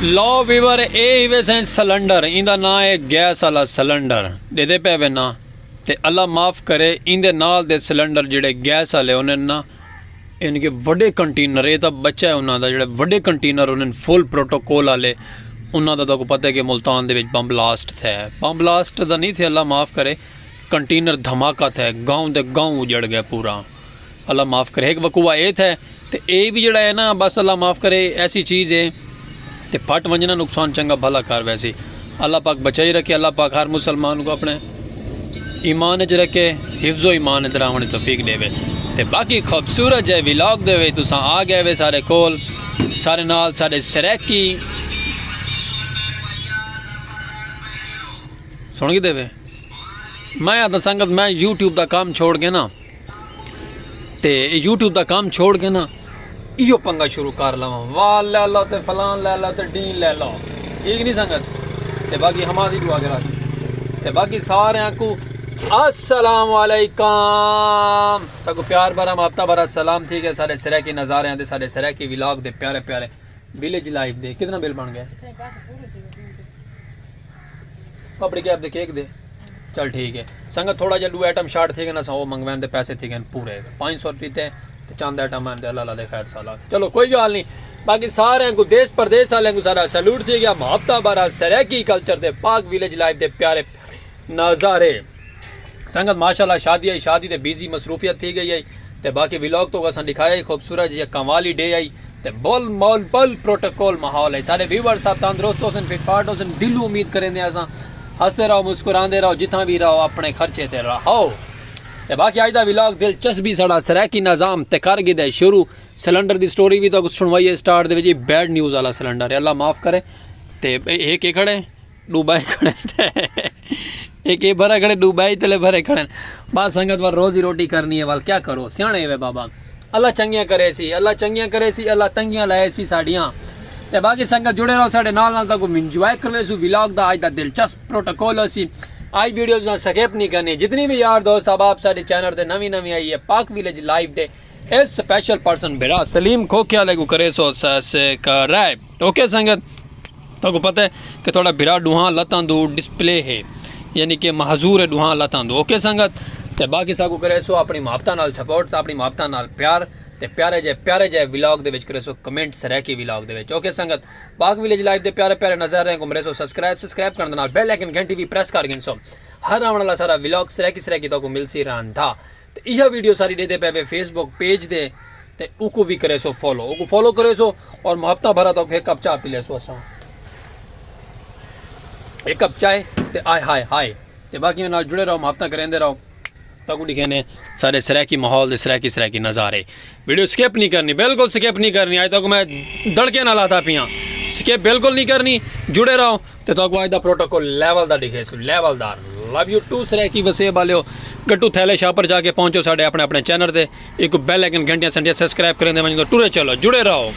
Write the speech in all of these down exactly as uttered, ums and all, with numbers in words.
لو viewer, اے ہی وے سائیں cylinder, ایندا ناں ہے گیس والا سلنڈر۔ ݙیدھے پئے وے نا؟ تے اللہ معاف کرے، ایندے نال دے سلنڈر جیڑھے گیس والے ہوندن نا، یعنی کہ وݙے کنٹینر، اے تاں بچہ ہے انہاں دا، جیڑھے وݙے کنٹینر ہوندن فل پروٹوکول والے، انہاں دا تہاکوں پتہ ہے کہ ملتان دے وچ بم بلاسٹ تھیا ہے۔ بم بلاسٹ دا نہیں تھیا، اللہ معاف کرے، کنٹینر دھماکہ تھیا ہے، گاؤں دے گاؤں اجڑ ڳئے پورا۔ اللہ معاف کرے۔ ہک وقوعہ اے تھے، تے اے وی جیڑھا ہے نا، بس اللہ معاف کرے، ایسی چیز ہے۔ تے پھٹ ونڄنا نقصان چنڳا بھلا کر ویسی۔ اللہ پاک بچائی رکھے، اللہ پاک ہر مسلمان کوں اپݨے ایمان اچ رکھے، حفظ و ایمان اچ رہوݨ دی توفیق ݙیوے۔ تے باقی خوبصورت جئے ولاگ دے وچ تساں آ ڳئے وے سارے کول، سارے نال ساݙے سرائیکی۔ سݨ گھدے وے؟ میں آہدا سنگت، میں یوٹیوب دا کم چھوڑ کے نا، تے یوٹیوب دا کم چھوڑ کے نا، ایہو پنگا شروع کر لواں۔ واہ لیلا تے فلان لیلا تے ڈین لیلا۔ ٹھیک نہیں سنگت؟ تے باقی ہما دی دعا کرا۔ تے باقی سارے کو السلام علیکم۔ تاکو پیار بھرا، محبت بھرا سلام۔ ٹھیک ہے، سارے سرائیکی نظارے ہیں تے سارے سرائیکی ولاگ دے پیارے پیارے ویلیج لائف دے۔ کتنا بل بݨ ڳئے؟ پپڑی کیک دے، کیک دے۔ چل ٹھیک ہے سنگت، تھوڑا جہا ݙو آئٹم شارٹ تھی ڳئے نا، اساں او منگوائن تے پیسے تھی ڳئے پورے۔ پنج سو روپے تے، تے چند آئٹم آئن تے اللہ اللہ دے خیر سال آ۔ چلو کوئی ڳالھ نہیں، باقی سارے کو دیس پردیس والے کو سارا سلوٹ تھی ڳیا۔ محبت بھرا سرائیکی کلچر دے، پاک ویلیج لائف دے پیارے نظارے۔ سنگت ماشاءاللہ شادی آئی، شادی تے بیزی مصروفیت تھی ڳئی ہے۔ تے باقی ولاگ تو اساں ݙکھایا ہی خوبصورت جی کنوالی ڈے آئی۔ تے بول مول بول پروٹوکول ماحول ہے۔ سارے ویور صاحب تندرست ہوسن، فٹ فاٹ ہوسن، دلوں امید کریندے اساں۔ ہنسدے رہو، مسکراندے رہو، جتھاں وی رہو اپݨے خرچے تے رہو۔ تے باقی اڄ دا ولاگ دلچسپی ساݙا سرائیکی نظام تے کر گھدے شروع۔ سلنڈر دی سٹوری وی تہاکوں سݨوائی ہے سٹارٹ دے وچ، اے بیڈ نیوز والا سلنڈر ہے، اللہ معاف کرے۔ تے اے کے کھڑے؟ ݙو ٻئے کھڑے تے ہک اے بھرا کھڑے، ݙو ٻئے تلے بھرے کھڑے۔ بس سنگت، ول روزی روٹی کرنی ہے، ول کیا کرو، سیاݨے وے بابا۔ اللہ چنڳیاں کریسی، اللہ چنڳیاں کریسی، اللہ تنڳیاں لائیسی ساݙیاں۔ تے باقی سنگت جڑے رہو ساݙے نال نال، تہاکوں انجوائے کرویسوں ولاگ دا۔ اڄ دا دلچسپ پروٹوکول ہوسی۔ اڄ ویڈیوز نہ سکپ نہیں کرنی۔ جتنی وی یار دوست احباب ساݙے چینل تے نویں نویں آئی ہے، پاک ویلیج لائیو دے، اے سپیشل پرسن بھرا سلیم کھوکھے والے کوں کریسو سبسکرائب۔ اوکے سنگت، تہاکوں پتہ ہے کہ تہاݙا بھرا ݙوہاں لتاں دو ڈسپلے ہے، یعنی کہ معذور ہے ݙوہاں لتاں دو۔ اوکے سنگت، تے باقی ساکوں کریسو اپݨی محبتاں نال سپورٹ، تے اپݨی محبتاں نال پیار، تے پیارے جے، پیارے جے ولاگ دے وچ کریسو کمنٹ سرائیکی ولاگ دے وچ۔ اوکے سنگت، پاک ویلیج لائیو دے پیارے پیارے نظارے کوں مریسو سبسکرائب، سبسکرائب کرݨ دے نال بیل آئیکن گھنٹی وی پریس کر گھنسو۔ ہر آوݨ والا سارا ولاگ سرائیکی سرائیکی تہاکوں ملسی رہندا۔ تے ایہا ویڈیو ساری ݙیہدے پئے وے فیس بک پیج دے، تے اوکوں وی کریسو فالو، اوکوں فالو کریسو اور محبتاں بھرا تہاکوں ہک کپ چاہ پلیسوں اساں۔ ہک کپ چائے تے آئے ہائے ہائے۔ تے باقی نال جڑے رہو، محبتاں کریندے رہو۔ تہاکوں ݙکھیندے سارے سرائیکی ماحول دے سرائیکی سرائیکی نظارے۔ ویڈیو سکپ نہیں کرنی، بالکل سکپ نہیں کرنی۔ اڄ تہاکوں میں دڑکے نال آہدا پیاں، سکپ بالکل نہیں کرنی۔ جڑے رہو۔ تے تہاکوں اڄ دا پروٹوکول لیول دا ݙکھیسوں، لیول دا۔ لو یو ٹو سرائیکی وسیب آلیو۔ گٹو تھیلے شاپر جا کے پہنچو ساݙے اپݨے اپݨے چینل تے۔ ایکوں بیل آئیکن گھنٹیاں سنٹیاں سبسکرائب کریندے ونڄو، ٹرے چلو، جڑے رہو۔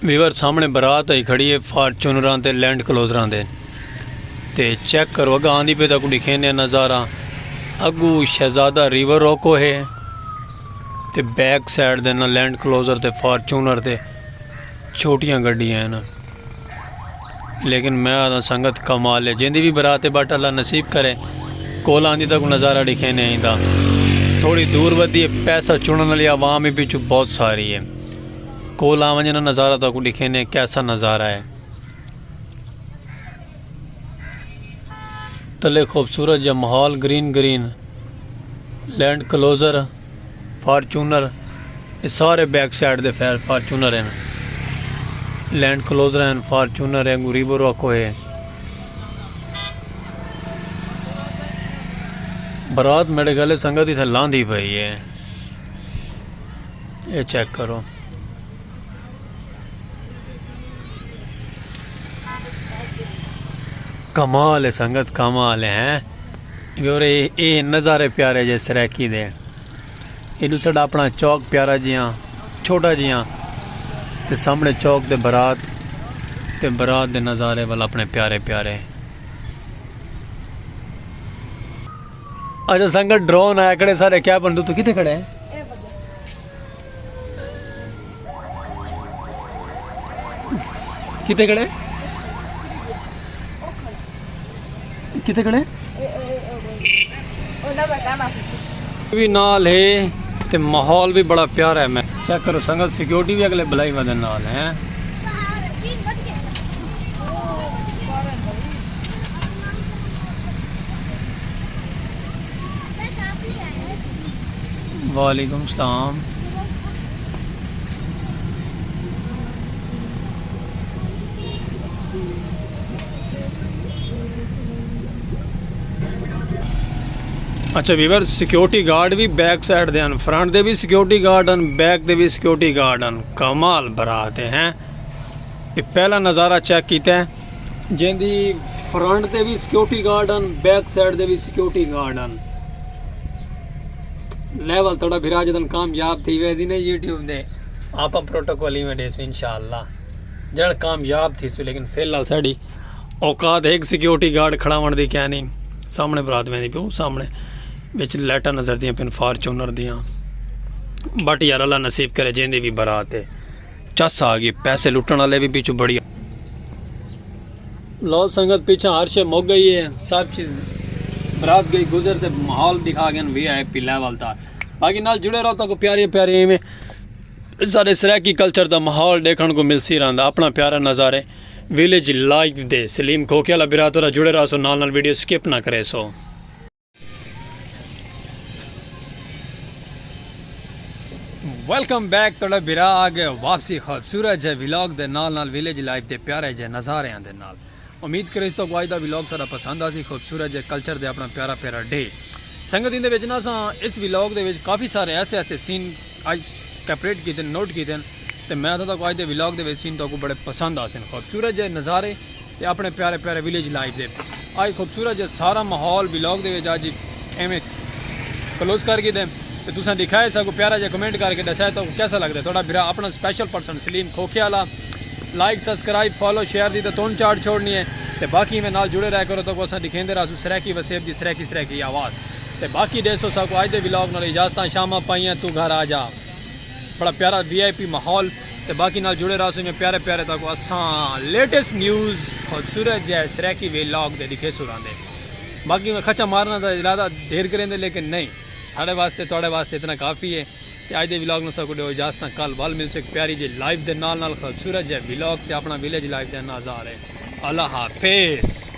ویور سامنے برات آئی کھڑی ہے فارچونراں تے لینڈ کلوزراں دے۔ تے چیک کرو، اگاں آندی پئی تاکوں ڈکھینے نظارہ۔ اگو شہزادہ ریور روکو ہے تے بیک سائیڈ دے نہ لینڈ کلوزر تے فارچونر تے چھوٹیاں گڈیاں ہیں نا۔ لیکن میں آدھا سنگت کمال ہے، جیندی بھی برات ہے، بٹ اللہ نصیب کرے۔ کول آندی تاکوں نظارہ ڈکھینے آئیں دا۔ تھوڑی دور ودی ہے، پیسہ چنن والی عوام ہی پچھوں بہت ساری ہے۔ کول آ ونجے نا، نظارہ تاکوں ڈکھینے کیسا نظارہ ہے۔ تلے خوبصورت جا ماحول، green green, Land Cruiser, Fortuner, اے سارے بیک سائیڈ دے فیر فارچونر ہیں۔ لینڈ کلوزر ہیں، فارچونر ہیں، غریب روکو ہے۔ برات میرے گلے سنگت اتھے لاندی پئی ہے۔ اے چیک کرو۔ کمال ہے سنگت، کمال ہے، ہیں؟ ویور، اے، اے نظارے پیارے جے سرائیکی دے۔ ایڈو ساڈا اپنا چوک پیارا جیاں، چھوٹا جیاں، تے سامنے چوک دے برات، تے برات دے نظارے ول اپنے پیارے پیارے۔ اچھا سنگت، ڈرون آیا کھڑے سارے، کیا بندو تو کتنے کھڑے ہیں؟ کتے کھڑے؟ کتے کھڑے؟ بھی نال ہے تے ماحول بھی بڑا پیارا ہے۔ میں چیک کرو سنگت، سیکیورٹی بھی اگلے بلائی ودے نال ہے۔ وعلیکم السلام۔ اچھا ویور، سیکیورٹی گارڈ بھی بیک سائیڈ دے ہن، فرنٹ دے بھی سیکیورٹی گارڈ ہن، بیک دے بھی سیکیورٹی گارڈ ہن۔ کمال برات ہے، ہیں؟ یہ پہلا نظارہ چیک کیتا ہے۔ جیندی فرنٹ تے وی سیکیورٹی گارڈ ہن، بیک سائیڈ تے وی سیکیورٹی گارڈ ہن۔ لیول تہاڈا بھرا جدن کامیاب تھی ویسی نا یوٹیوب تے، آپاں پروٹوکول ایویں ڈیسوں انشاءاللہ۔ جدن کامیاب تھیسوں، لیکن فی الحال ساڈی اوقات ہک سیکیورٹی گارڈ کھڑاوݨ دی کائنی۔ سامنے برات ویندی پئی، او سامنے وچ لائٹاں نظر دیاں پن فارچونر دیاں۔ بٹ یار اللہ نصیب کرے جیندی وی برات ہے۔ چس آ گئی، پیسے لٹن والے بھی پچھوں بڑی۔ لو سنگت، پیچھے ہر شے مک گئی ہے، سب چیز برات گئی گزر تے ماحول دکھا گئے وی آئی پی لیول دا۔ باقی نال جڑے رہو، تاکو پیاری پیاری ایویں سارے سرائیکی کلچر دا ماحول دیکھن کو ملسی رہندا۔ اپنا پیارا نظارے ویلیج لائف دے۔ سلیم کھوکھے والا برات والا جڑے رہو سو، نال نال ویڈیو سکپ نہ کرے سو۔ ویلکم بیک، تہاڈا بھرا آ گئے واپسی خوبصورت جے ولاگ دے نال نال ویلیج لائف دے پیارے جے نظاریاں دے نال۔ امید کرے اس تہاکوں اج دا ولاگ سارا پسند آسی، خوبصورت جے کلچر دے اپنا پیارا پیارا ڈے۔ سنگت، ایندے وچ نا اساں اس ولاگ دے وچ کافی سارے ایسے ایسے سین اج کیپریٹ کیتے، نوٹ کیتے ہیں، تے میں تہاکوں اج دے ولاگ دے وچ سین تہاکوں بڑے پسند آسن، خوبصورت جے نظارے تے اپنے پیارے پیارے ویلیج لائف دے۔ اج خوبصورت جے سارا ماحول ولاگ دے وچ اج ایویں کلوز کر گھدے۔ تے تساں ڈکھائے ساکوں پیارا جے کمنٹ کر کے ڈسائے تہاکوں کیسا لگدا ہے۔ تہاڈا بھرا اپنا سپیشل پرسن سلیم کھوکھے والا۔ لائک، سبسکرائب، فالو، شیئر دی تے تون چاڑ چھوڑنی ہے۔ تے باقی میں نال جڑے رہیا کرو، تہاکوں اساں ڈکھیندے رہسوں سرائیکی وسیب دی سرائیکی سرائیکی آواز۔ تے باقی ڈیسو ساکوں اج دے ولاگ نال اجازتاں، شاماں پائیاں، تو گھر آ جا۔ بڑا پیارا وی آئی پی ماحول۔ تے باقی نال جڑے رہسوں میں پیارے پیارے تہاکوں اساں لیٹسٹ نیوز خوبصورت جے سرائیکی ولاگ دے ڈکھیسوں راندے۔ باقی میں کھچا مارنا دا ارادہ ڈھیر کریندے، لیکن نہیں، ساڈے واسطے، تہاڈے واسطے اتنا کافی ہے۔ تے اج دے ولاگ نال ساکوں ڈیو اجازتاں، کل ول ملسوں ہک پیاری جے لائف دے نال نال خوبصورت جے ولاگ تے اپنا ویلیج لائف دے نظارے۔ اللہ حافظ۔